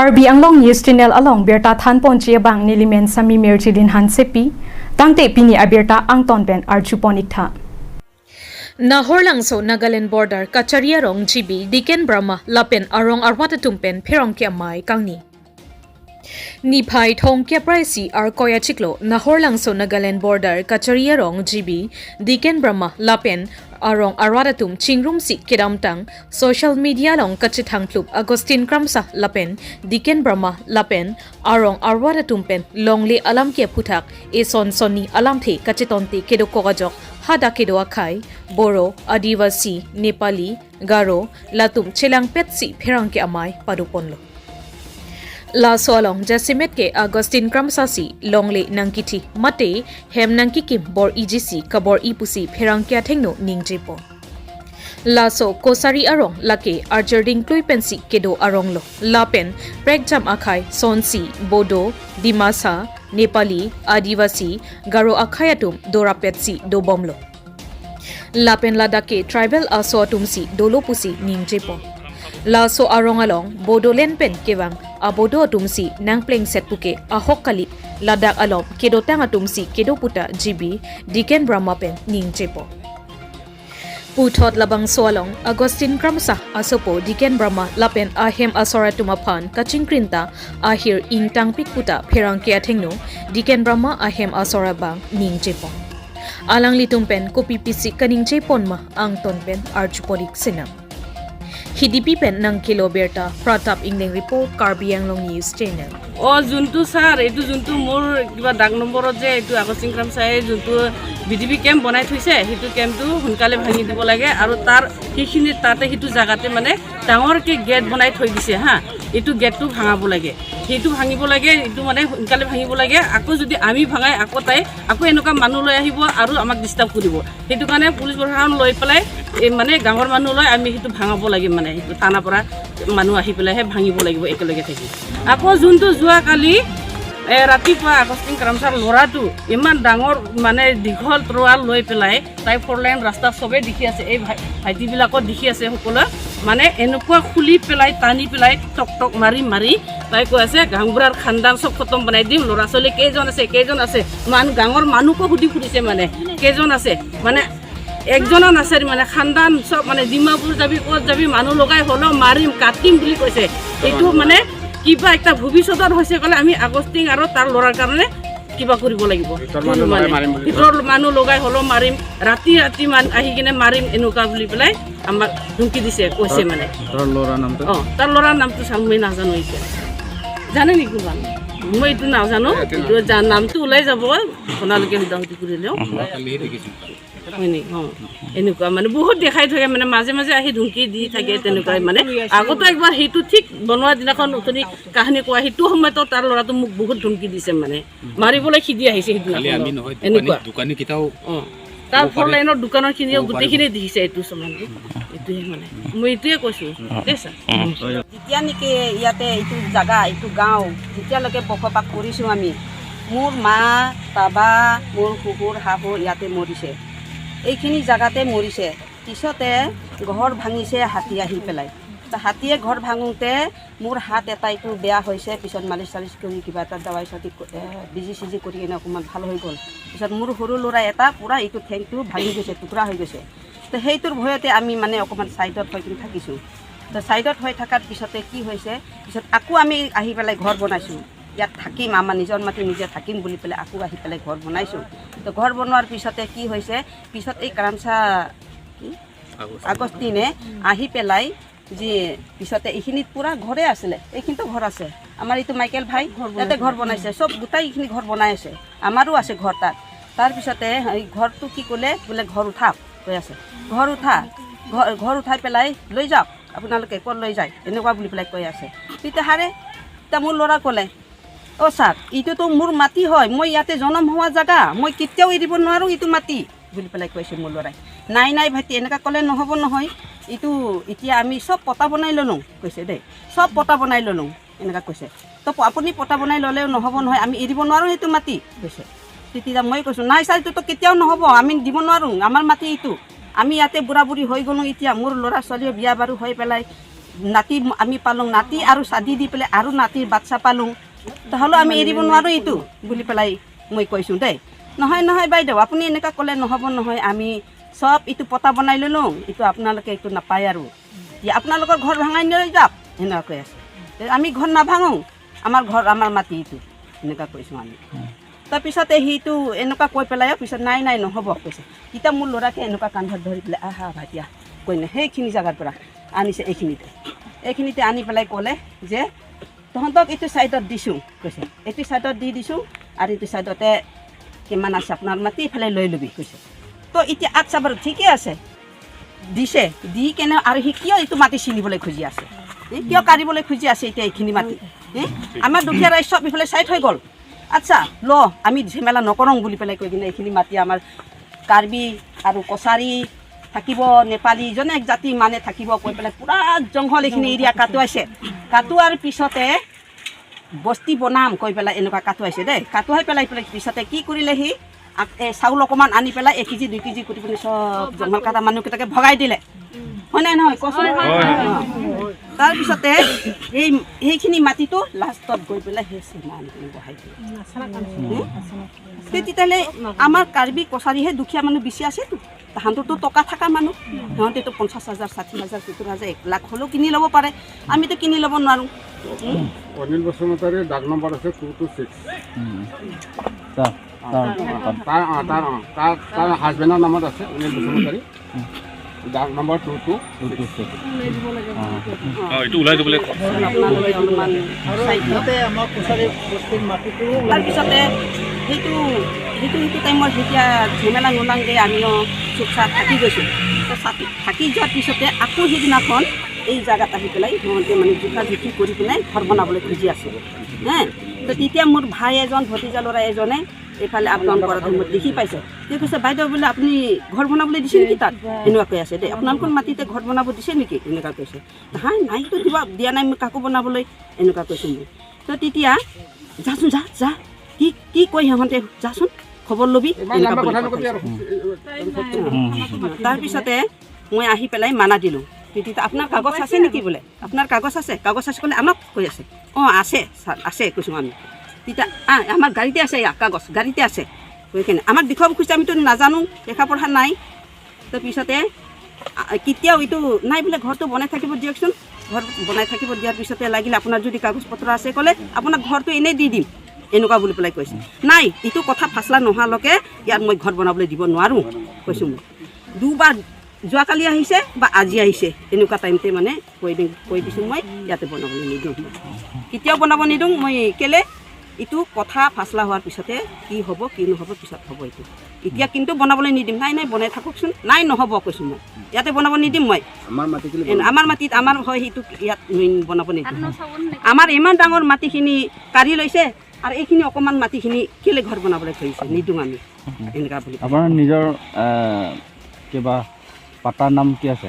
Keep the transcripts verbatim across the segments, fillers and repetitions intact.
Karbi Anglong News Channel along birta thanponji abang nelimen Sami Mirjilin Hansepi, tangte pini abirta angton pen arjupon iktha. Nahorlangso Nagaland border Kachari arong G B Diken Brahma lapen arong arwat atum pen pherangke amei kangni. Niphai thongkep ra isi Arkoi achiklo Nahorlangso Nagaland border Kachari arong G B Diken Brahma lapen arong arwat atum chingrumsi kedamtang social media along kachethang thlup Augustine Kramsa lapen Diken Brahma lapen arong arwat atum pen longle alam ke aphuthak eson sonni alamthe kachetonte kedokok ajok hadak kedo akhei, Boro, Adivasi, Nepali, Garo, latum chelangpetsi pherangke amei padoponlo. Laso along jasemet ke Augustine Kramsa si longle nangkithi mate hem nangkikim bor-iji si kabor-i pusi pherangke athengno ningjepo. Laso Kachari arong lake arjerding klui pensi kedo aronglo. Lapen prekjam akhei sonsi Bodo, Dimasa, Nepali, Adivasi, Garo akhei atum dorapetsi dobomlo. Lapen ladak ke tribal aso atumsi dolo pusi ningjepo. Laso arong along Bodoland pen kevang abodo atumsi nangplengset puke ahok kali, ladak along kedotang atumsi kedo puta G B Diken Brahma pen ningjepo. Puthot labangso along Augustine Kramsa asopo Diken Brahma lapen ahem asor atum aphan kachingkrinta ahir ingtangpik puta pherangke athengno Diken Brahma ahem asor abang ningjepo. Alanglitum pen kopi pisi kaningjepon ma angton pen arjupon ik sinam. Hidipi pen nangkelo birta Pratap Ingleng report, Karbi Anglong News Channel. অ, যোনটো ছাৰ, এইটো যোনটো মোৰ কিবা ডাক নম্বৰত যে এইটো আগষ্টিন ক্ৰামচায়ে যোনটো বি ডি বি কেম্প বনাই থৈছে, সেইটো কেম্পটো সোনকালে ভাঙি দিব লাগে আৰু তাৰ সেইখিনি তাতে সেইটো জাগাতে মানে ডাঙৰকে গেট বনাই থৈ দিছে হা, এইটো গেটটো ভাঙাব লাগে, সেইটো ভাঙিব লাগে, এইটো মানে সোনকালে ভাঙিব লাগে। আকৌ যদি আমি ভাঙাই আকৌ তাই আকৌ এনেকুৱা মানুহ লৈ আহিব আৰু আমাক ডিষ্টাৰ্ব কৰিব। সেইটো কাৰণে পুলিচ প্ৰশাসন লৈ পেলাই এই মানে গাঁৱৰ মানুহ লৈ আমি সেইটো ভাঙাব লাগে, মানে সেইটো থানাৰ পৰা মানুহ আহি পেলাইহে ভাঙিব লাগিব একেলগে থাকি। আকৌ যোনটো যোৱাকালি এ, ৰাতিপুৱা আগষ্টিন ক্ৰামচাৰ ল'ৰাটো ইমান ডাঙৰ মানে দীঘল তৰোৱাল লৈ পেলাই তাই ফ'ৰ লেন ৰাস্তা চবে দেখি আছে, এই ভাই ভাইটিবিলাকো দেখি আছে সকলোৱে, মানে এনেকুৱা খুলি পেলাই টানি পেলাই টক টক মাৰি মাৰি তাই কৈ আছে গাঁওবুঢ়াৰ খানদান চব খতম বনাই দিম, ল'ৰা ছোৱালী কেইজন আছে কেইজন আছে, মান গাঁৱৰ মানুহকো সুধি ফুৰিছে মানে কেইজন আছে, মানে একজনো নাচাৰি মানে খানদান চব মানে ডিমাপুৰ যাবি ক'ত যাবি মানুহ লগাই হ'লেও মাৰিম কাটিম বুলি কৈছে। এইটো মানে কিবা এটা ভৱিষ্যতৰ হৈছে ক'লে আমি আগষ্টিন আৰু তাৰ ল'ৰাৰ কাৰণে কিবা কৰিব লাগিব। ভিতৰৰ মানুহ লগাই মাৰিম বুলি ভিতৰৰ মানুহ লগাই হ'লেও মাৰিম, ৰাতি ৰাতি মান আহি কিনে মাৰিম এনেকুৱা বুলি পেলাই আমাক ধমকি দিছে, কৈছে মানে। তাৰ ল'ৰাৰ নামটো? অ, তাৰ ল'ৰাৰ নামটো চাম মই নাজানো এতিয়া। জানে নেকি কোনোবা? মই এইটো নাজানো। এইটো যা-, নামটো ওলাই যাব, আপোনালোকে সোধা সুধি কৰিলেও। হয় নেকি? অ, এনেকুৱা মানে বহুত দেখাই থাকে মানে মাজে মাজে আহি ধমকি দি থাকে তেনেকুৱাই মানে। আগতে একবাৰ সেইটো ঠিক বনোৱা দিনাখন অথনি কাহিনী কোৱা সেইটো সময়তো তাৰ ল'ৰাটো মোক বহুত ধমকি দিছে মানে। মাৰিবলৈ খেদি আহিছে কালি সেইদিনাখন। আমি নহয়, এনেকুৱা। দোকানী, দোকানীকেইটাও অ। তাৰ ক'ব ফ'ৰ পাৰি। লেনৰ দোকানৰ খিনিও ক'ব পাৰি। গোটেইখিনি দেখিছে এইটো সমান। এইটোৱে মানে। মই এইটোৱে কৈছো। দেই ছাৰ। যেতিয়া নেকি ইয়াতে এইটো জাগা, এইটো গাঁও, যেতিয়ালৈকে বসবাস কৰিছো আমি, মোৰ মা, বাবা, মোৰ শহুৰ, শাহু ইয়াতে মৰিছে। এইখিনি জাগাতে মৰিছে। পিছতে ঘৰ ভাঙিছে হাতী আহি পেলাই। তো হাতীয়ে ঘৰ ভাঙোতে মোৰ হাত এটা এইটো বেয়া হৈছে, পিছত মালিচ চালিচ কৰি কিবা এটা দাৱাই চাতি ক-, এ, বিজি চিজি কৰি কিনে অকণমান ভাল হৈ গ'ল। পিছত মোৰ সৰু ল'ৰা এটা পূৰা এইটো ঠেংটো ভাঙি গৈছে, টুকুৰা হৈ গৈছে। তো সেইটোৰ ভয়তে আমি মানে অকণমান ছাইডত হৈ কিনে থাকিছোঁ। তো ছাইডত হৈ থকাৰ পিছতে কি হৈছে, পিছত আকৌ আমি আহি পেলাই ঘৰ বনাইছোঁ। ইয়াত থাকিম, আমাৰ নিজৰ মাটি নিজে থাকিম বুলি পেলাই আকৌ আহি পেলাই ঘৰ বনাইছোঁ। তো ঘৰ বনোৱাৰ পিছতে কি হৈছে, পিছত এই ক্ৰামচা কি? আগষ্টিন। আগষ্টিনে আহি পেলাই যে পিছতে এইখিনিত পূৰা ঘৰে আছিলে, এইখিনিতো ঘৰ আছে। আমাৰ এইটো মাইকেল ভাই ঘৰ ইয়াতে বনাইছে। ঘৰ বনাইছে, চব গোটেই এইখিনি ঘৰ বনাই আছে, আমাৰো আছে ঘৰ তাত। তাৰপিছতে এই ঘৰটো কি ক'লে, বোলে ঘৰ উঠাওক কৈ আছে, ঘৰ উঠা, ঘৰ ঘৰ উঠাই পেলাই লৈ যাওক, আপোনালোকে ক'ত লৈ যায় এনেকুৱা বুলি পেলাই কৈ আছে। তেতিয়াহ'লে এতিয়া মোৰ ল'ৰা ক'লে, "অ' ছাৰ, এইটোতো মোৰ মাটি হয়, মই ইয়াতে জনম হোৱা জেগা, মই কেতিয়াও এৰিব নোৱাৰোঁ এইটো মাটি" বুলি পেলাই কৈছে মোৰ ল'ৰাই। "নাই নাই ভাইটি, এনেকুৱা ক'লে নহ'ব নহয়, এইটো এতিয়া আমি চব পটা বনাই ল'লোঁ" কৈছে দেই, "চব পটা বনাই ল'লোঁ" এনেকুৱা কৈছে। "তো প-, আপুনি পটা বনাই ল'লেও নহ'ব নহয়, আমি এৰিব নোৱাৰোঁ সেইটো মাটি" কৈছে। তেতিয়া মই কৈছোঁ, "নাই ছাৰ, এইটোতো কেতিয়াও নহ'ব, আমি দিব নোৱাৰোঁ, আমাৰ মাটি এইটো, আমি ইয়াতে বুঢ়া বুঢ়ী হৈ গ'লোঁ, এতিয়া মোৰ ল'ৰা ছোৱালীও বিয়া বাৰু হৈ পেলাই নাতি আমি পালং, নাতি আৰু চাদি দি পেলাই আৰু নাতিৰ বাচ্চা পালং, তাহ'লে আমি এৰিব নোৱাৰো এইটো বুলি পেলাই মই কৈছো দেই। নহয়, নহয় বাইদেউ, আপুনি এনেকা ক'লে নহ'ব নহয়, আমি চব এইটো পটা বনাই ললো, এইটো আপোনালোকে এইটো নাপায় আৰু। যে আপোনালোকৰ ঘৰ ভাঙাই লৈ যাওক, এনেকুৱা কৈ আছে। তে আমি ঘৰ নাভাঙো, আমাৰ ঘৰ, আমাৰ মাটি এইটো, এনেকুৱা কৈছো আমি। তাৰপিছতে সেইটো এনেকুৱা কৈ পেলাই, পিছত নাই, নাই, নহ'ব কৈছে। তেতিয়া মোৰ ল'ৰাকে এনেকুৱা কান্ধত ধৰি পেলাই, আহা ভাইটিয়া, কৈ নে, সেইখিনি জেগাৰ পৰা আনিছে এইখিনিতে। এইখিনিতে আনি পেলাই ক'লে যে, তহঁতক এইটো চাইডত দিছো, কৈছে, এইটো চাইডত দি দিছো, আৰু এইটো চাইডতে কিমান আছে আপোনাৰ মাটি, ইফালে লৈ লবি, কৈছে। তো এতিয়া আচ্ছা, বাৰু ঠিকে আছে, দিছে, দি কেনে আৰু সি কিয় এইটো মাটি চিনিবলৈ খুজি আছে? সি কিয় কাঢ়িবলৈ খুজি আছে এতিয়া এইখিনি মাটি? হে? আমাৰ দুখীয়া ৰাইজ চব ইফালে চাইড হৈ গ'ল। আচ্ছা, ল, আমি ঝেমেলা নকৰং বুলি পেলাই কৈ কিনে এইখিনি মাটি আমাৰ কাৰ্বি আৰু কছাৰী থাকিব, নেপালী, জনজাতি মানে থাকিব কৈ পেলাই পুৰা জংঘল এইখিনি এৰিয়া কাটোৱাইছে। কাটোৱাৰ পিছতে বস্তি বনাম কৈ পেলাই এনেকুৱা কাটোৱাইছে দেই। কাটোৱাই পেলাই পেলাই পিছতে কি কৰিলে সি? আক-, এ, চাউল অকণমান আনি পেলাই এক কেজি, দুই কেজি কৰি পিনে চব জংঘল কাটা মানুহকেইটাকে ভগাই দিলে। হয় নাই নহয়? কচোন। হয়, হয়। অ। তাৰপিছতে সেই, সেইখিনি মাটিটো লাষ্টত গৈ পেলাই সেই চেমা আনি পিনে বহাই দিলে। হুম? তে তেতিয়াহ'লে আমাৰ কাৰ্বি কছাৰীহে দুখীয়া মানুহ বেছি আছেতো। তাহাঁতৰতো টকা থকা মানুহ। সিহঁতেতো পঞ্চাশ হাজাৰ, ষাঠি হাজাৰ, সত্তৰ হাজাৰ, এক লাখ হ'লেও কিনি ল'ব পাৰে। আমিতো কিনি ল'ব নোৱাৰো। হুম? অনিল বসুমতাৰীৰ ডাক নম্বৰ আছে টু টু ছিক্স। উম। তাৰ, তাৰ, তাৰ, অ, তাৰ, অ, তাৰ, তাৰ হাজবেণ্ডৰ নামত আছে অনিল বসুমতাৰী। উম। ডাক নম্বৰ two two. Two two six. অ। অ, এইটো ওলাই দিবলৈ কওক। আপোনালোকে অলপমান চাই দিয়ক। তাতে আমাৰ কছাৰী বস্তিৰ মাটিটো তাৰপিছতে সেইটো, সেইটো, সেইটো টাইমত যেতিয়া ঝেমেলা নোলাংগে, আমিও চুপ চাপ থাকি গৈছো। তো থাকি, থাকি যোৱাৰ পিছতে আকৌ সেইদিনাখন এই জাগাত আহি পেলাই সিহঁতে মানে জোখা জুখি কৰি পেলাই ঘৰ বনাবলৈ খুজি আছে। হে? তো তেতিয়া মোৰ ভাই এজন, ভতিজা ল'ৰা এজনে এইফালে আপ ডাউন কৰা টাইমত দেখি পাইছে। তেওঁ কৈছে, "বাইদেউ, বোলে আপুনি ঘৰ বনাবলৈ দিছে নেকি তাত?" এনেকুৱা কৈ আছে দেই। "আপোনালোকৰ মাটিতে ঘৰ বনাব দিছে নেকি?" এনেকুৱা কৈছে। "নাই, নাইতো, কিবা দিয়া নাই মই কাকো বনাবলৈ," এনেকুৱা কৈছো মই। তো তেতিয়া, "যাচোন, যা, যা, কি, কি কয় সিহঁতে, যাচোন, খবৰ লবি," ইমান এনেকুৱা লাম্বা বুলি কথা কৈ নকবি আৰু। কৈছে। উম। উম, উম, উম। তাৰপিছতে মই আহি পেলাই মানা দিলো। তেতিয়া, "আপোনাৰ কাগজ আছে নেকি?" বোলে। "আপোনাৰ কাগজ আছে?" "কাগজ আছে," ক'লে, "আমাক কৈ আছে।" "অ, আছে ছাৰ, আছে," কৈছো আমি। তেতিয়া, "আ, আমাৰ গাড়ীতে আছে, ইয়া কাগজ গাড়ীতে আছে," কৈ কেনে আমাক দেখুৱাব খুজিছে। আমিতো নাজানো, লেখা পঢ়া নাই। তাৰপিছতে, আ, কেতিয়াও এইটো নাই বোলে, "ঘৰটো বনাই থাকিব দিয়কচোন, ঘৰ বনাই থাকিব দিয়াৰ পিছতে লাগিলে আপোনাৰ যদি কাগজ পত্ৰ আছে," ক'লে, "আপোনাক ঘৰটো এনেই দি দিম," এনেকুৱা বুলি পেলাই কৈছে। "নাই, এইটো কথা ফাচলা নোহোৱালৈকে ইয়াত মই ঘৰ বনাবলৈ দিব নোৱাৰো," কৈছো মই। দুবাৰ, যোৱাকালি আহিছে বা আজি আহিছে, এনেকুৱা টাইমতে মানে কৈ দিম, কৈ দিছো মই, ইয়াতে বনাবলৈ নিদিওঁ। কেতিয়াও বনাব নিদিওঁ মই। কেলে? এইটো কথা ফাচলা হোৱাৰ পিছতে কি হ'ব, কি নহ'ব, পিছত হ'ব এইটো। এতিয়া কিন্তু বনাবলৈ নিদিম। "নাই, নাই, বনাই থাককচোন।" "নাই, নহ'ব," কৈছো মই। "ইয়াতে বনাব নিদিম মই।" আমাৰ মাটি কেলে এন-, বনাব? আমাৰ মাটিত আমাৰ হয়, সেইটো ইয়াত মই বনাব নিদিম। আমাৰ ইমান ডাঙৰ মাটিখিনি কাঢ়ি লৈছে আৰু এইখিনি অকণমান মাটিখিনি কেলে ঘৰ বনাবলৈ থৈছে, নিদিওঁ আমি। এনেকা বুলি। আপোনাৰ নিজৰ, এ, কিবা পাট্টাৰ নাম কি আছে?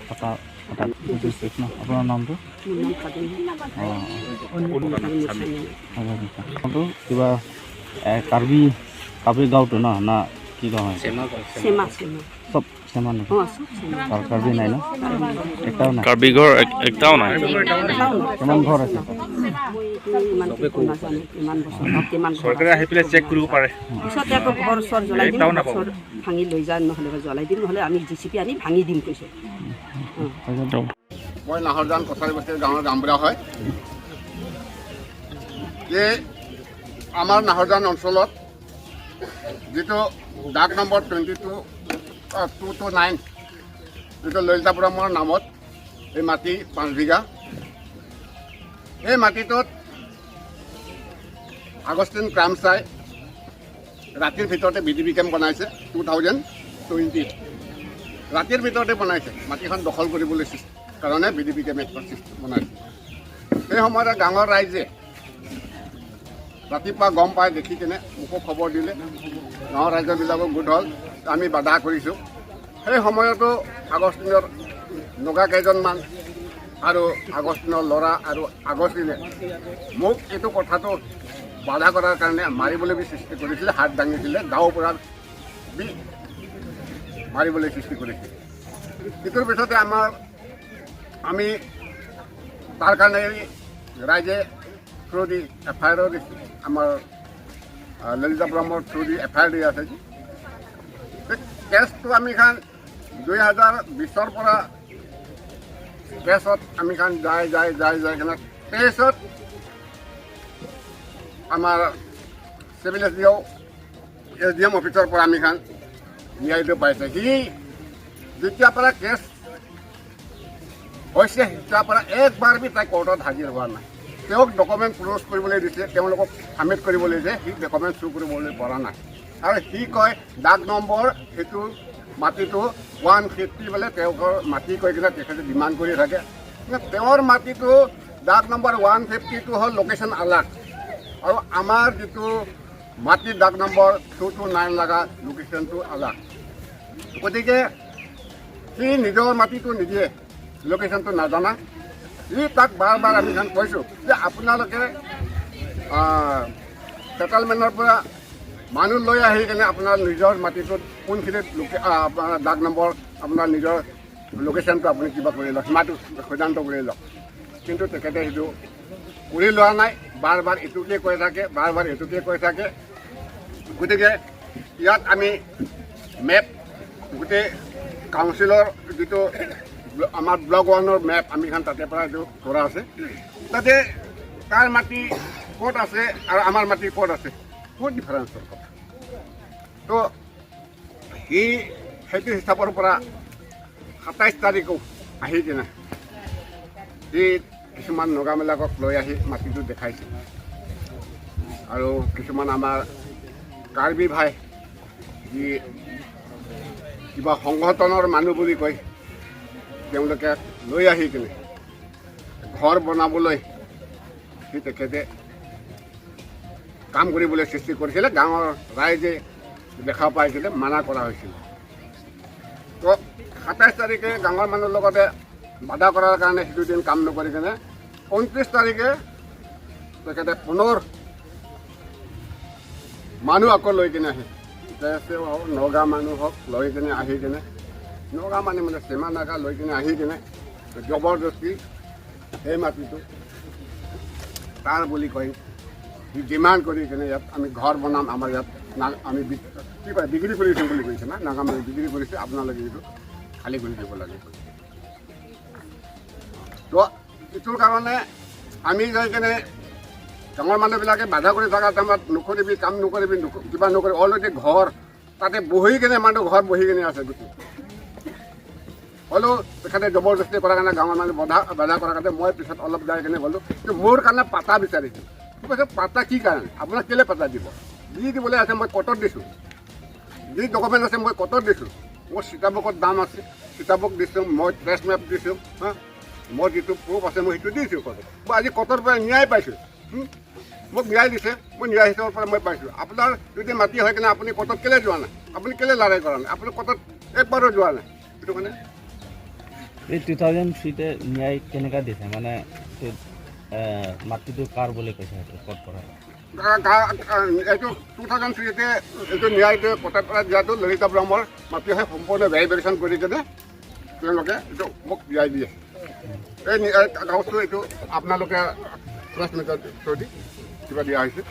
পাট্টা, পাট্টা, ন? আপোনাৰ নামটো? মোৰ নাম কাজল। অ। কাজল গোস্বামী। আচ্ছা, আচ্ছা। আপোনাৰতো কিবা, এ, কাৰ্বি, কাৰ্বি গাঁওটো ন? না কি গাঁও হয়? চেমা গাঁও, চেমা। চেমা, চেমা। চব চেমা নেকি? অ, চব চেমা। কাৰ-, কাৰ্বি নাই ন? কাৰ্বি। একটাও নাই? কাৰ্বি ঘৰ এক-, একটাও নাই। একটাও নাই। কিমান ঘৰ আছে তাত? মই এইটো ইমান ঠিক নাজানো, কিমান বছৰ, কিমান ঘৰ চৰকাৰে আছে। আহি পেলাই চেক কৰিব পাৰে। পিছতে আকৌ ঘৰ চৰ জ্বলাই দিম, একটাও নাপাব। ঘৰ চৰ ভাঙি লৈ যায়, নহ'লে বা জ্বলাই দিম, নহ'লে আমি জে চি বি আনি ভাঙি দিম কৈছে। অ। তাৰপিছত মই নাহৰজান কছাৰী বস্তিৰ গাঁৱৰ গাঁওবুঢ়া হয়। এই আমাৰ নাহৰজান অঞ্চলত যিটো ডাক নম্বৰ টুৱেণ্টি টু, আ, টু টু নাইন, যিটো ললিতাপুৰমৰ নামত এই মাটি পাঁচ বিঘা, এই মাটিটোত আগষ্টিন ক্ৰামচাই ৰাতিৰ ভিতৰতে বি ডি পি কেম্প বনাইছে, টু থাউজেণ্ড টুৱেণ্টিত। ৰাতিৰ ভিতৰতে বনাইছে, মাটিখন দখল কৰিবলৈ চেষ্টা, কাৰণে বি ডি পি কেম্প এখন সৃষ্টি বনাইছে। সেই সময়তে গাঁৱৰ ৰাইজে ৰাতিপুৱা গম পাই, দেখি কেনে মোকো খবৰ দিলে, গাঁৱৰ ৰাইজৰবিলাকো গোট হ'ল, আমি বাধা কৰিছোঁ। সেই সময়তো আগষ্টিনৰ নগা কেইজনমান আৰু আগষ্টিনৰ ল'ৰা আৰু আগষ্টিনে মোক এইটো কথাটো বাধা কৰাৰ কাৰণে মাৰিবলৈ বি সৃষ্টি কৰিছিলে, হাত দাঙিছিলে, গাঁওবুঢ়া বি মাৰিবলৈ সৃষ্টি কৰিছিলে। ইটোৰ পিছতে আমাৰ, আমি তাৰ কাৰণে এই ৰাইজে থ্ৰুদি এফ আই আৰ দিছে, আমাৰ আহ, ললিতা ব্ৰহ্মৰ থ্ৰুদি এফ আই আৰ দি আছে। কেছটো আমি খান দুই হাজাৰ বিশৰ পৰা কেছত আমি খান যাই যাই যাই যাই কিনে তেইছত আমাৰ civil S D O' S D M অফিচৰ পৰা আমি খান ন্যায়টো পাইছে। সি যেতিয়াৰ পৰা কেছ হৈছে, তেতিয়াৰ পৰা একবাৰ বি তাই কোৰ্টত হাজিৰ হোৱা নাই। তেওঁক ডকুমেণ্ট প্ৰডিউচ কৰিবলৈ দিছে, তেওঁলোকক ছাবমিট কৰিবলৈ দিছে, সি ডকুমেণ্ট শ্ব' কৰিবলৈ পৰা নাই। আৰু সি কয় ডাক নম্বৰ সেইটো মাটিটো ওৱান ফিফটি বোলে তেওঁলোকৰ মাটি কৈ কিনে তেখেতে ডিমাণ্ড কৰি থাকে। কিন্তু তেওঁৰ মাটিটো ডাক নম্বৰ ওৱান ফিফটি টু হ'ল লোকেশ্যন আলাগ, আৰু আমাৰ যিটো মাটিৰ ডাক নম্বৰ টু টু নাইন লগা লোকেশ্যনটো আলাগ। গতিকে সি নিজৰ মাটিটো নিদিয়ে, লোকেশ্যনটো নাজানা। ই তাক বাৰ বাৰ আমি যেন কৈছোঁ যে আপোনালোকে ছেটেলমেণ্টৰ পৰা মানুহ লৈ আহি কেনে আপোনাৰ নিজৰ মাটিটোত কোনখিনিত লোকে-, আহ, আপোনাৰ ডাক নম্বৰ, আপোনাৰ নিজৰ লোকেশ্যনটো আপুনি কিবা কৰি লওক, সীমাটো সিদ্ধান্ত কৰি লওক। কিন্তু তেখেতে সেইটো কৰি লোৱা নাই। বাৰ বাৰ এইটোকে কৈ থাকে, বাৰ বাৰ এইটোকে কৈ থাকে। গতিকে ইয়াত আমি মেপ, গোটেই কাউন্সিলৰ যিটো ব্ল-, আমাৰ ব্লক ওৱানৰ মেপ আমি খান তাতে পৰা এইটো কৰা আছে। তাতে তাৰ মাটি ক'ত আছে আৰু আমাৰ মাটি ক'ত আছে, বহুত ডিফাৰেন্সৰ কথা। তো সি সেইটো হিচাপৰ পৰা সাতাইছ তাৰিখো আহি কিনে সি কিছুমান নগাবিলাকক লৈ আহি মাটিটো দেখাইছে। আৰু কিছুমান আমাৰ কাৰ্বি ভাই, যি কিবা সংগঠনৰ মানুহ বুলি কয়, তেওঁলোকে লৈ আহি কিনে ঘৰ বনাবলৈ সি তেখেতে কাম কৰিবলৈ সৃষ্টি কৰিছিলে। গাঁৱৰ ৰাইজে দেখা পাইছিলে, মানা কৰা হৈছিলে। তো সাতাইছ তাৰিখে গাঁৱৰ মানুহৰ লগতে বাধা কৰাৰ কাৰণে সেইটো দিন কাম নকৰি কেনে ঊনত্ৰিছ তাৰিখে তেখেতে পুনৰ মানুহ আকৌ লৈ কিনে আহে। জে এছ এ হওক, নগা মানুহ হওক, লৈ কিনে আহি কিনে, নগা মানুহ মানে চিমা নাগা লৈ কিনে আহি কিনে জবৰদস্তি সেই মাটিটো তাৰ বুলি কৈ সি ডিমাণ্ড কৰি কিনে ইয়াত আমি ঘৰ বনাম, আমাৰ ইয়াত না-, আমি বি-, কি কয়, বিক্ৰী কৰি দিম বুলি কৈছে না, নাগা মানুহ বিক্ৰী কৰিছে, আপোনালোকে এইটো খালী কৰি দিব লাগে। তো এইটোৰ কাৰণে আমি যাই কেনে গাঁৱৰ মানুহবিলাকে বাধা কৰি থকা টাইমত নকৰিবি, কাম নকৰিবি, নক-, কিবা নকৰিবি, অলৰেডি ঘৰ তাতে বহি কেনে মানুহ ঘৰ বহি কেনে আছে গোটেই। হ'লেও তেখেতে জবৰদস্তি কৰাৰ কাৰণে গাঁৱৰ মানুহ বাধা, বাধা কৰাৰ কাৰণে মই পিছত অলপ যাই কেনে গ'লো যে মোৰ কাৰণে পাটা বিচাৰিছে। কি কৈছে, "পাটা কি কাৰণে? আপোনাক কেলে পাটা দিব? যি দিবলৈ আছে মই কোৰ্টত দিছোঁ, যি ডকুমেণ্ট আছে মই কোৰ্টত দিছোঁ, মোৰ চিটাবুকত দাম আছে, চিটাবুক দিছোঁ, মই ট্ৰেচ মেপ দিছোঁ, হা, মোৰ যিটো প্ৰুফ আছে মই সেইটো দিছোঁ কোৰ্টত। মই আজি কোৰ্টৰ পৰা ন্যায় পাইছোঁ, হুম? মোক ন্যায় দিছে, মই ন্যায় হিচাপৰ পৰা মই পাইছোঁ। আপোনাৰ যদি মাটি হয় কেনে আপুনি কোৰ্টত কেলে যোৱা নাই? আপুনি কেলে লৰাই কৰা নাই? আপুনি কোৰ্টত একবাৰো যোৱা নাই।" সেইটো কাৰণে এই টু থাউজেণ্ড থ্ৰীতে ন্যায় কেনেকা দিছে? মানে, এইটো, এ, মাটিটো কাৰ বুলি কৈছে সেইটো? ক'ত পৰা? গা-, গা-, এইটো টু থাউজেণ্ড থ্ৰীতে এইটো ন্যায়টো কোৰ্টৰ পৰা দিয়াটো ললিতা ব্ৰহ্মৰ মাটি হয়, সম্পূৰ্ণ ভেৰিফিকেশ্যন কৰি কেনে তেওঁলোকে এইটো মোক ন্যায় দিয়ে। এই নি-, এই কাগজটো এইটো আপোনালোকে প্ৰেছ মিটৰ থ্ৰুদি কিবা দিয়া হৈছে।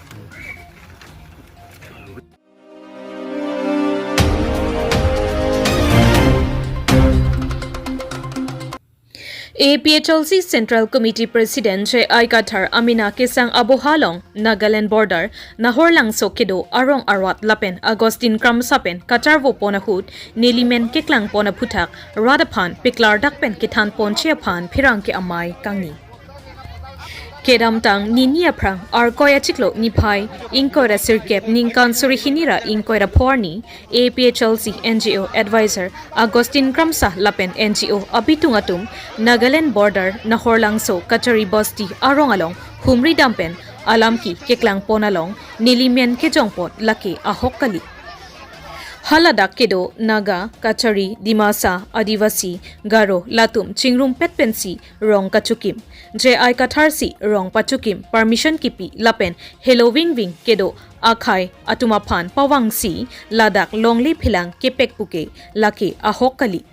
A P H L C central committee president J I Kathar Amina Kechang aboha along Nagaland border Nahorlangso kedo arong arwat lapen Augustine Kramsa pen kacharvo pon ahut neli men keklang pon aphuthak rat aphan peklardak pen kethan ponji aphan pherangke amei kangni. Kedamtang nini aphrang Arkoi achiklo niphai ingkoi ra sirkep ningkan suri hini ra ingkoi ra pho arni A P H L C N G O advisor Augustine Kramsa lapen N G O abitung atum Nagaland border Nahorlangso Kachari Basti arong along humri dam pen alam ke keklang pon along neli men kejong pon lake ahok kali. Haladak kedo Naga, Kachari, Dimasa, Adivasi, Garo latum chingrumpet pensi rong kachokim. J I Kathar si rong pachokim permission kipi lapen heloving ving kedo akhei atum aphan pavangsi ladak longle philang kepek puke lake ahok kali.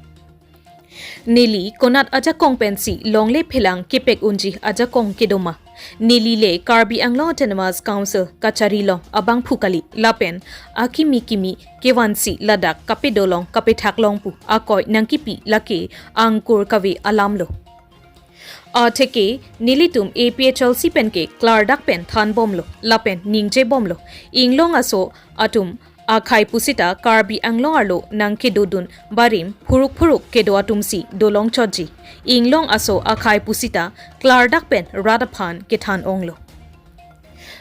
Neli konat ajakong pensi longle phelang kepek unji ajakong kedo ma? Neli le Karbi Anglong Autonomous Council kachari along abangphu kali, lapen akimi kimi kevansi ladak kapedolong kapethak long pu akoi nangkipi lake angkur kave alam lo. Atheke nelitum A P H L C penke klardak pen thanbomlo lapen ningjebomlo. Inglong aso atum akhei pusita Karbi Anglong arlo nangkedodun barim phuruk phuruk kedo atumsi dolong chotji. Inglong aso akhei pusita klardak pen rat aphan kethan onglo.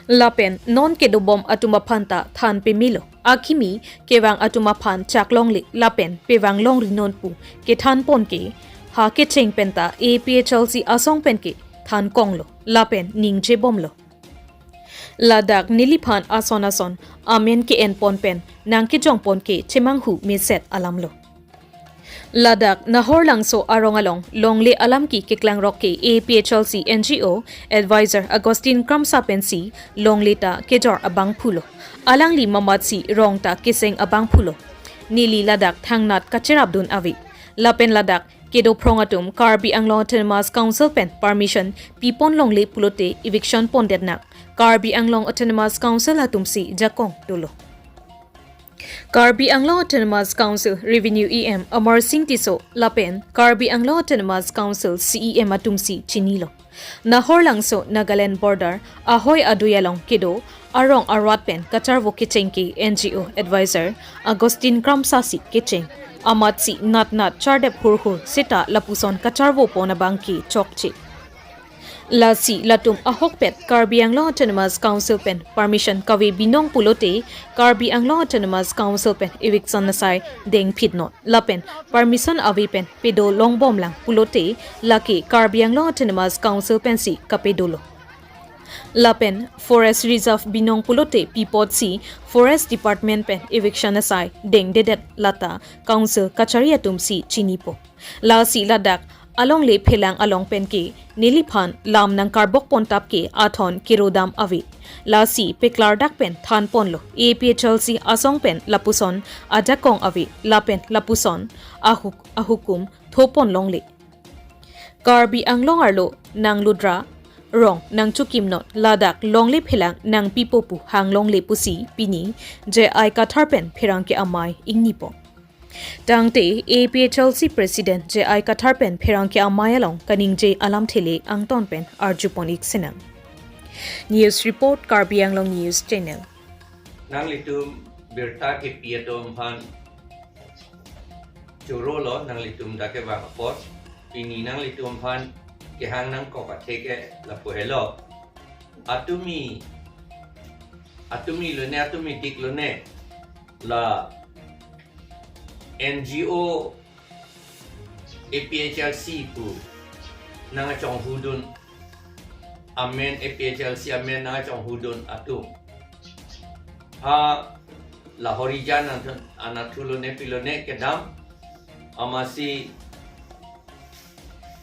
Lapen non kedobom atum aphan ta than pemelo. Akimi kevang atum aphan chak longle lapen pevang longri non pu kethan ponke ha kecheng penta A P H L C asong penke than konglo lapen ningjebomlo. Ladak neliphan ason ason amen ke-en pon pen nangkejong ponke chemanghu meset alam lo. Ladak Nahorlangso arong along longle alam ki keklang rok ke A P H L C N G O advisor Augustine Kramsa pensi longle ta kejor abangphu lo. Alangli mamatsi rong ta keseng abangphu lo. Neli ladak thangnat kacherapdun ave. Lapen ladak kedophrong atum Karbi Anglong Autonomous Council pen permission pipon longle pulote eviction pondet nang. Karbi Anglong Autonomous Council atumsi jakong dolo. Karbi Anglong Autonomous Council Revenue E M Amar Singh Tisso lapen Karbi Anglong Autonomous Council C E M atumsi chinilo. Nahorlangso Nagaland border ahoi adui along kedo arong arwat pen kacharvo kecheng ke N G O advisor Augustine Kramsa si kecheng. Amatsi natnat chardep hurhur seta lapuson kacharvo pon abang ke chokche. Lasi latum ahokpet Karbi Anglong Autonomous Council pen permission kave binong pulote Karbi Anglong Autonomous Council pen eviction asai dengphit non. Lapen permission ave pen pedo longbom lang pulote lake Karbi Anglong Autonomous Council pensi kapedolo. Lapen forest reserve binong pulote pipotsi forest department pen eviction asai dengdedet lata council kachari atumsi chinipo. Lasi ladak alongle phelang along penke neliphan lam nangkarbok pontap ke athon kirodam ave. Lasi peklardak pen than ponlo. A P H L C asong pen lapuson ajakong ave lapen lapuson ahuk ahukum thopon longle. Karbi Anglong arlo nangludra rong nangchukim non, ladak longle phelang nangpipo pu hang longle pusi pini J I Kathar pen pherangke amei ingnipo. Tangte A P H L C President J I Kathar pen pherangke amei along kaningje alamthe le angton pen arjupon ik senang. News report, Karbi Anglong News Channel. Nanglitum birta kepi atum aphan choro lo, nanglitum dak kevang apot. Pini nanglitum aphan kehang nangkok athe ke lapu helo. Atumi, atumi lone, atumi dik lone. La N G O A P H L C pu nangkachonghudun, amen A P H L C amen nangkachonghudun atum. Ha la Horijan Anath-, Anath lone pilone kedam, amatsi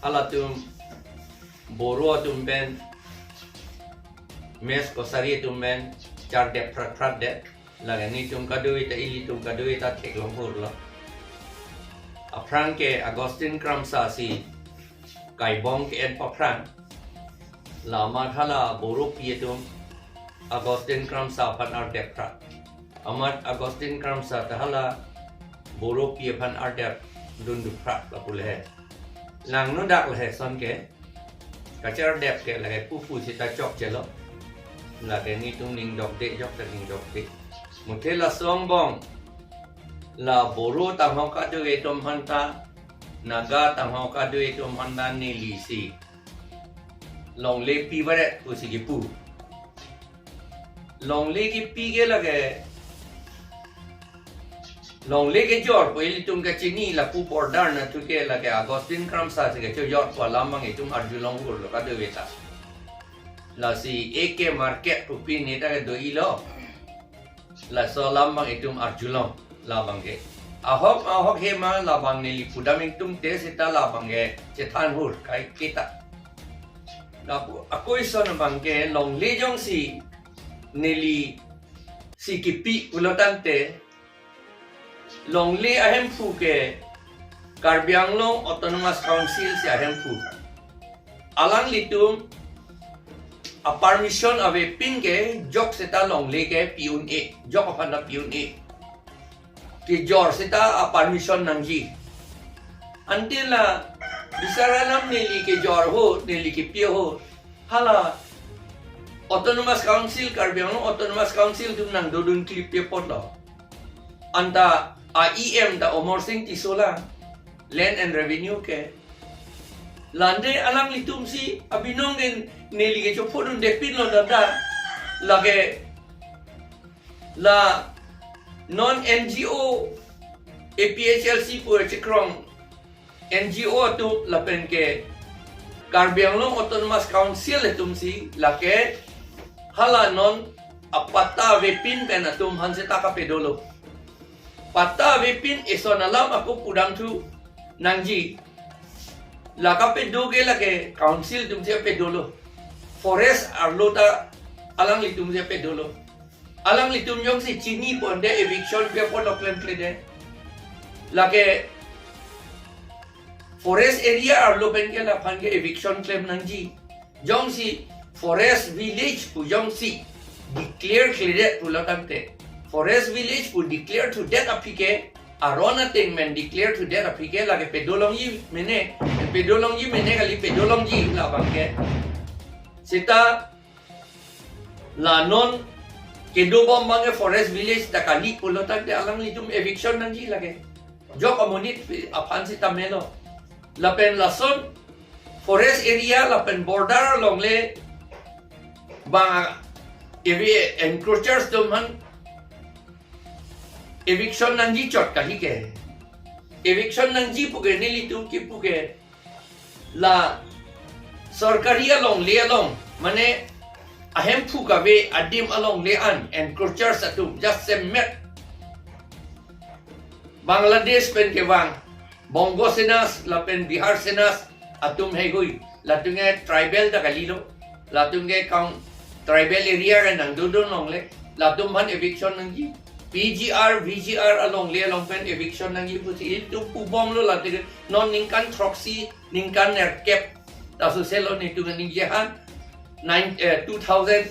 halatum Boro atum pen, Mech Kachari atum pen chardep phrat phrat det. Lake netum kadokave ta, ilitum kadokave ta theklong hur lo. Aphrang ke Augustine Kramsa si kaibong ke-en paphrang. La amat hala Boro pi atum Augustine Kramsa aphan ardep phrat. Amat Augustine Kramsa ta hala Boro pi aphan ardep dundu phrat lapu le he. Langno dak le he ason ke. Kachardep ke lake pupu sita chokche lo. Lake netum ning dokde, jok ta ning dokde. Muthe laso angbong la Boro tanghok kadokave atum aphanta, Naga tanghok kadokave atum aphanta neli si longle pi varet pusi kipu. Longle kipi ke lake, longle kejor pu ilitum kachini lapu border anatthu ke lake Augustine Kramsa si kechojor pu alam abang itum arjulong hur lo kadokave ta. Lasi A K Market pu pini ta kedo-i lo. Laso alam abang itum arjulong labang ke. Ahok ahok he ma labang neli pudam ingtungte seta labang ke chethan hur kai kita. Lapu ako ison abang ke longle jongsi neli si kipi pulo tangte, longle ahemphu ke Karbi Anglong Autonomous Council si ahemphu alanglitum a permission avepin ke jok seta longle ke pi-un-e, jok aphan ta pi-un-e. Kejor seta a permission nangji. Ante la bisar alam neli kejor ho, neli kepi ho. Hala Autonomous Council, Karbi Anglong Autonomous Council atum nangdodun klip pi apotlo. Anta a E M ta Amarsing Tisso lang, Land and Revenue ke. La ante alanglitum si abinong den neli kechophodun depinlo dada. Lake la non N G O, A P H L C pu chekrong N G O atum lapen ke Karbi Anglong Autonomous Council atum si lake hala non a patta avepin pen atum aphan seta kapedolo. Patta avepin eson alam ako pudamthu nangji. La kapedo ke lake council atum si pedolo. Forest arlo ta alanglitum si pedolo. Alanglitum jongsi chini ponde eviction pi apot lo klemkledet. Lake forest area arlo pen ke laphan ke eviction klem nangji. Jongsi forest village pu jongsi declare kledet pulo tangte, forest village pu declare thudet aphi ke, aron ateng men declare thudet aphi ke lake pedolongji mene, pedolongji mene kali, pedolongji labang ke. Seta la non kedobom abang ke forest village ta kali pulo tangte alanglitum eviction nangji lake. Jok amonit aphan seta melo. Lapen lason forest area lapen border along le bang evi encroachers atum aphan eviction nangji chot kali ke. Eviction nangji pu ke nelitum kipu ke la sorkari alongle along, mane ahemphu kave adim alongle an encroachers atum, jasemet Bangladesh pen kevang Bongo Senas lapen Bihar Senas atum heihui, latum ke tribal ta kalilo, latum ke kang tribal area ke nangdodun longle, latum aphan eviction nangji. P G R, V G R alongle along pen eviction nangji pusi itum pubomlo lati non ningkan throksi, ningkan nerkep ta soselo nelitum ningje aphan nine, eh, two thousand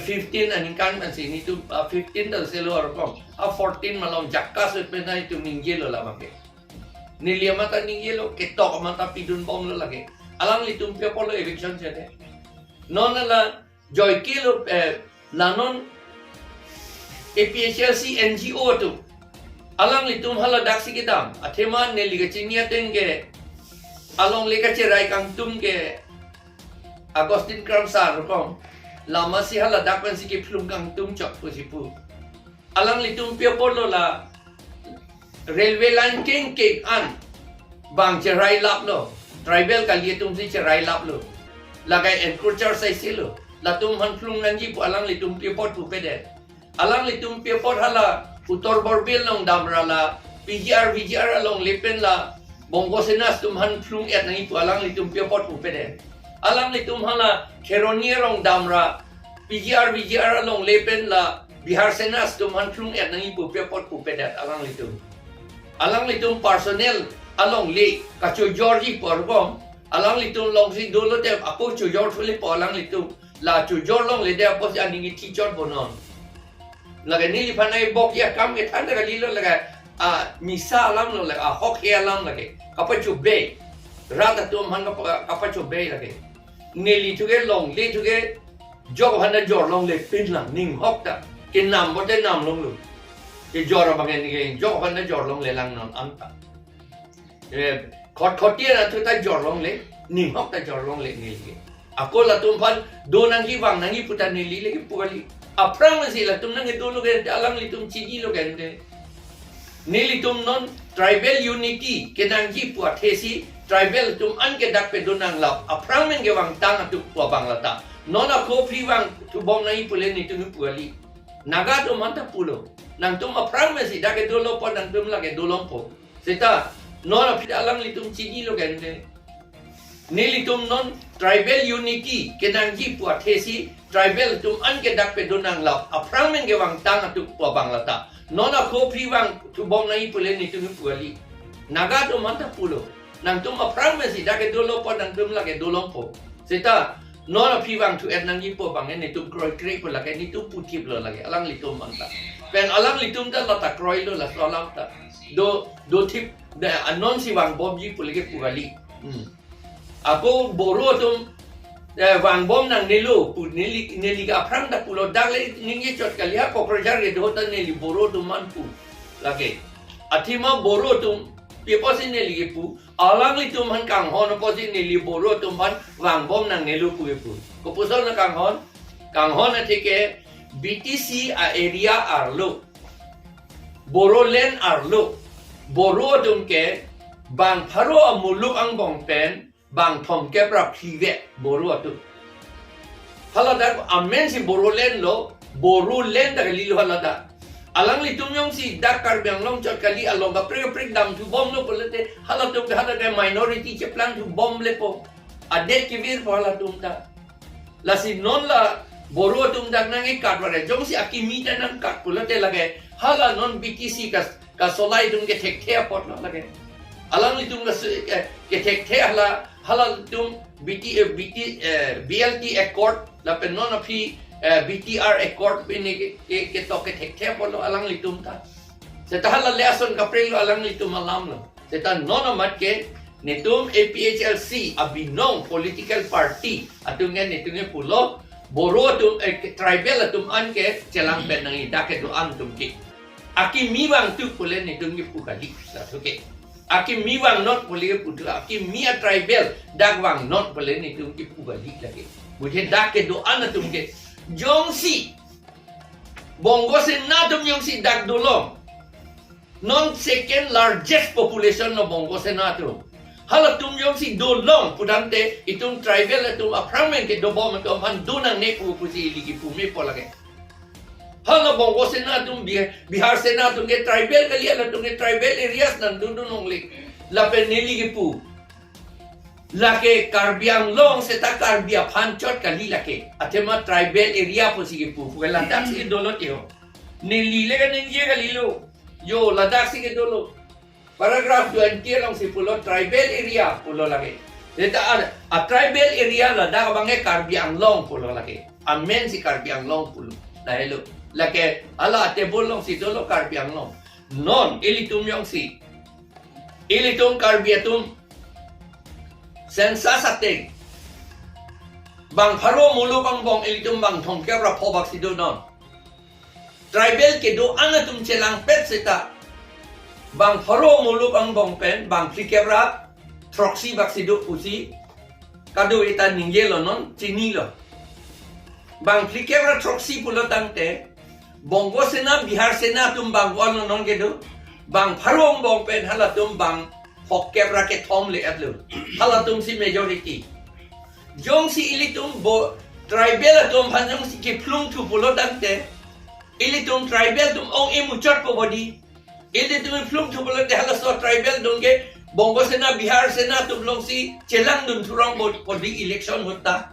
fifteen aningkan ansi nelitum, ah, fifteen ta soselo arkom. A fourteen malom jakka sut pen nelitum ningjelo labang ke. Neli amat ta ningjelo, ketok amat ta pidunbomlo lake. Alanglitum pi apotlo eviction chede. Non la joike lo, eh, la non A P H L C N G O atum. Alanglitum haladak si kedam. Athema neli kachini ateng ke alongle kacherai kangtum ke Augustine Kramsa arkom. Lama si haladak pen si kephlung kangtum chot pusi pu. Alanglitum pi apotlo la railway line kengkeng an bang cherai laplo, tribal kali atum si cherai laplo. Lake encroacher saisilo. Latum aphan phlung nangji pu alanglitum pi apot pupedet. Alanglitum pi apot hala Uttar Borbil along damra la P G R, V G R alongle pen la Bongo Senas atum aphan phlung-et nangji pu alanglitum pi apot pupedet. Alanglitum hala Kheroni arong damra P G R, V G R alongle pen la Bihar Senas atum aphan phlung-et nangji pu pi apot pupedet alanglitum. Alanglitum personal alongle kachojorji pu arkom, alanglitum along si dolo te ako chojor thule pu alanglitum. La chojor longle de apotsi aning ithi chot bonon. Lake neliphan ai bok ya kam kethan ta kalilo lake, a, misa alamlo lake, ahokhe alam lake. Kapachobei. Rat atum aphan kapa-, kapachobei lake. Neli thuke longle thuke jok aphan ta jor longle pin lang, ninghok ta. Kenam bote nam longlo. Kejor abang ke jok aphan ta jor longle lang non anta. Eh, khot khoti na thu ta jor longle, ninghok ta jor longle neli ke. Ako latum aphan do nangji vang nangji pu ta neli le kipu kali. Aphrang si latum nangkedolo ke alanglitum chinilo ke ante. Nelitum non tribal unity kenangji pu athe si tribal atum an ke dak pedonang lap. Aphrang men kevangtang atum pu abang lata. Non ako aphi vangthubom nangji pule nelitum pu kali. Naga atum aphan ta pulo. Nangtum aphrang men si dak kedolo po, nangtum lake dolongpo. Seta, non aphi alanglitum chinilo ke ante. Nelitum non tribal unity kenangji pu athe si tribal atum an ke dak pedonang lap. Aphrang men kevangtang atum pu abang lata. Non ako aphi vangthubom nangji pule nelitum pu kali. Naga atum aphan ta pulo. Nangtum aphrang pensi dak kedo lo apot nangtum lake dolongpo. Seta non aphi vangthu-et nangjipo abang netum kroikre pu lake netum puthiplo lake alanglitum aphan ta. Pen alanglitum ta lata kroilo laso alam ta. Do, dothip, da, anonsi vangbomji pu lake pu kali. Hmm. Ako Boro atum, eh, vangbom nangnelo pu neli, neli ke aphrang ta pulo, dak le ningje chot kali, ha Kokrajhar kedo ta neli Boro atum aphan pu lake. Athema Boro atum, pi apotsi neli kepu, alanglitum aphan kanghon apotsi neli Boro atum aphan vangbom nangnelo pu kepu. Kopuson na kanghon? Kanghon athe ke B T C a-area arlo, Bodoland arlo, Boro atum ke bang pharo amuluk angbong pen bang thomkep ra phli vet Boro atum. Hala dak amensi Bodoland lo, Bodoland ta kalilo hala dak. Alanglitum jongsi dak Karbi Anglong chot kali along kaprek kaprek damthu bomlo pulote halatum ke hala ke minority cheplangthu bomlepo. Adet kevirpo halatum ta. Lasi non la Boro atum dak nangkekat vare, jongsi akimi ta nangkat pulote lake hala non B T C kas, kasolai atum kethekthe apotlo lake. Alanglitum kas, eh, kethekthe hala, halatum B T, eh, B T, eh, B L T Accord lapen non aphi, eh, B T R Accord pine ke, ke, ketok kethekthe apotlo alanglitum ta. Seta hala le ason kaprek lo alanglitum alam lo. Seta non amat ke netum A P H L C abinong political party atum ke netum ke pulo Boro atum, eh, tribal atum an ke chelangpet nangji dak kedo-an atum ke. Akimi vangthu pule netum ke pu kali. Laso ke. Akimi vangnon pule puthu. Akimi a-tribal dak vangnon pule netum ke pu kali lake. Bujhe dak kedo-an atum ke. Jongsi Bongo Sena atum jongsi dak dolong. Non second largest population lo Bongo Sena atum. Halatum jongsi dolong putangte itum tribal atum aphrang pen kedobom atum aphan do nangne pu pusi ili kipu mepo lake. Hala Bongo Sena atum Bih-, Bihar Sena atum ke tribal kali, halatum ke tribal areas nangdun dun longle. Lapen neli kipu. Lake Karbi Anglong seta Karbi aphan chot kali lake. Athema tribal area pusi kipu. Pu ke ladak si dolo tio. Neli le kaningje kalilo. Jo, ladak si kedolo. Paragraph twenty alongsi pulo tribal area pulo lake. Seta a, a-tribal area ladak abang ke Karbi Anglong pulo lake. Amensi Karbi Anglong pulo. Lahelo. Lake hala a-table alongsi dolo Karbi Anglong. Non ilitum jongsi, ilitum Karbi atum census ateng bang pharo muluk angbong ilitum bang thomkep ra pho bak si donon. Tribal kedo-an atum chelangpet seta bang pharo muluk angbong pen bang phlikep ra throksi bak si do pusi kadokave ta ningjelo, non chinilo. Bang phlikep ra throksi pulo tangte Bongo Sena, Bihar Sena atum bang ko-an lo non kedo. Bang pharo angbong pen halatum bang phokep ra kethom le-etlo. Halatum si majority. Jongsi ilitum bo tribal atum aphan jongsi kephlungthu pulo tangte ilitum tribal atum ong-e muchotpo bodi. Ilitum phlungthu pulote halaso tribal atum ke Bongo Sena, Bihar Sena atum alongsi chelangdun thurong bo bodi election ahut ta.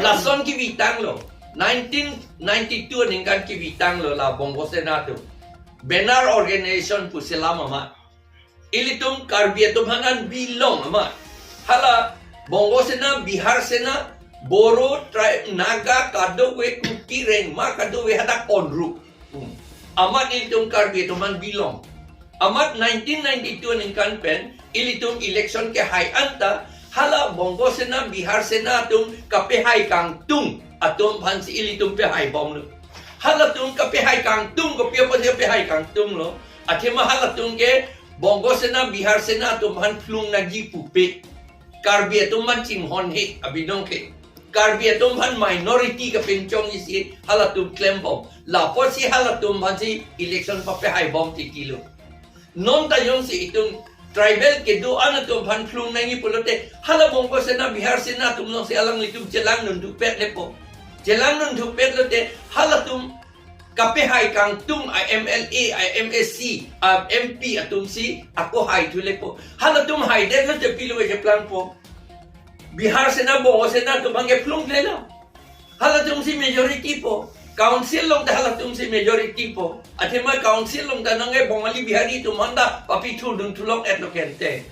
Lason kevitanglo. Nineteen ninety-two aningkan kevitanglo la Bongo Sena atum. Banner organization pusi alam amat. Ilitum Karbi atum aphan an bilong amat. Hala Bongo Sena, Bihar Sena, Boro, tribe, Naga, kadokave, Kuki, Rengma, kadokave hadak onru. Hmm. Amat ilitum Karbi atum aphan bilong. Amat nineteen ninety-two aningkan pen ilitum election kehai anta hala Bongo Sena, Bihar Sena atum kapehai kangtung atum aphansi ilitum pehai bomlo. Halatum kapehai kangtung, kopi apotsi kapehai kangtunglo. Athema halatum ke Bongo Sena, Bihar Sena atum aphan phlung nangji pupe. Karbi atum aphan chinghon he, abinong ke. Karbi atum aphan minority kapinchong isi halatum klembom. Lapotsi halatum aphansi election papehai bom titilo. Non ta jongsi itum tribal kedo-an atum aphan phlung nangji pulote hala Bongo Sena, Bihar Sena atum alongsi alanglitum chelangdun thupet lepo. Chelangdun thupet lote halatum kapehai kangtung a-M L A, a-M A C, a-M P atumsi ako haithu lepo. Halatum haidet lote pilo cheplangpo. Bihar Sena, Bongo Sena atum aphan ke phlung lelo. Halatumsi majority po. Council along ta halatum si majority po. Athema council along ta nangke Bongali Bihari atum aphan ta papithurdun thulong et lo kente.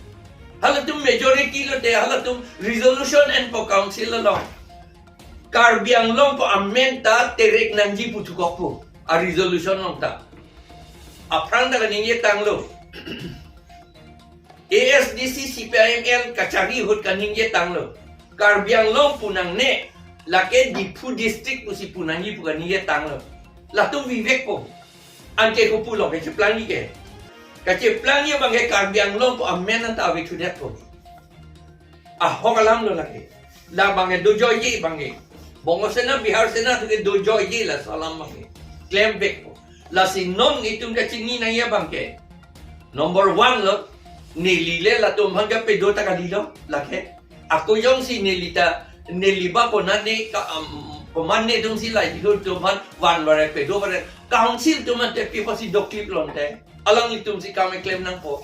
Halatum majority lote, halatum resolution enpo council along. Karbi Anglong pu amen ta terek nangji pu thukokpo. A resolution along ta. Aphrang ta kaningje tanglo. A S D C, C P I M L kachari ahut kaningje tanglo. Karbi Anglong pu nangne, lake Diphu district pusi pu nangji pu kaningje tanglo. Latum vivek po. Anke kopulo kacheplangji ke. Kacheplangji abangke Karbi Anglong pu amen anta ave thudetpo. Ahok alam lo lake. La abangke dojoiji abangke. Bongo Sena, Bihar Sena atumke dojoiji laso alam abangke. Klem vekpo. Lasi non itum kachini nangji abangke. Number one lo, neli le latum aphan kapedo ta kalilo, lake. Ako jongsi neli ta, neli ba konane ka, um, komatne atum si la jihur atum aphan van barai pedo barai. Council atum ante pi apotsi doklip lonte. Alanglitum si kam keklem nangpo.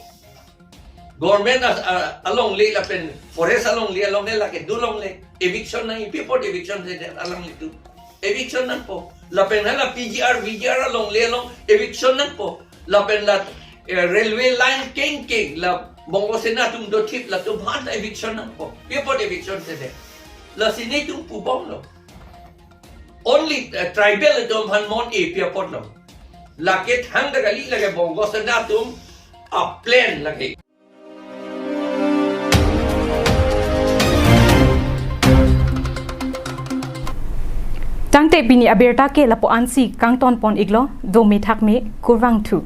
Government as, a, alongle lapen forest alongle along le lake dolongle. Eviction nangji, pi apot eviction sedet alanglitum. Eviction nangpo. Lapen hala P G R, V G R alongle along eviction nangpo. Lapen la, eh, railway line kengkeng la Bongo Sena atum dothip latum aphan eviction nangpo. Pi apot eviction sedet. Lasi netum pubomlo. Only, eh, tribal atum aphan mon-e pi apotlo. Lake thangta kali, lake Bongo Sena atum a-plan lake. Tangte pini abirta ke lapu-ansi kangtonpon-iklo, dome thakme, kurvangthu.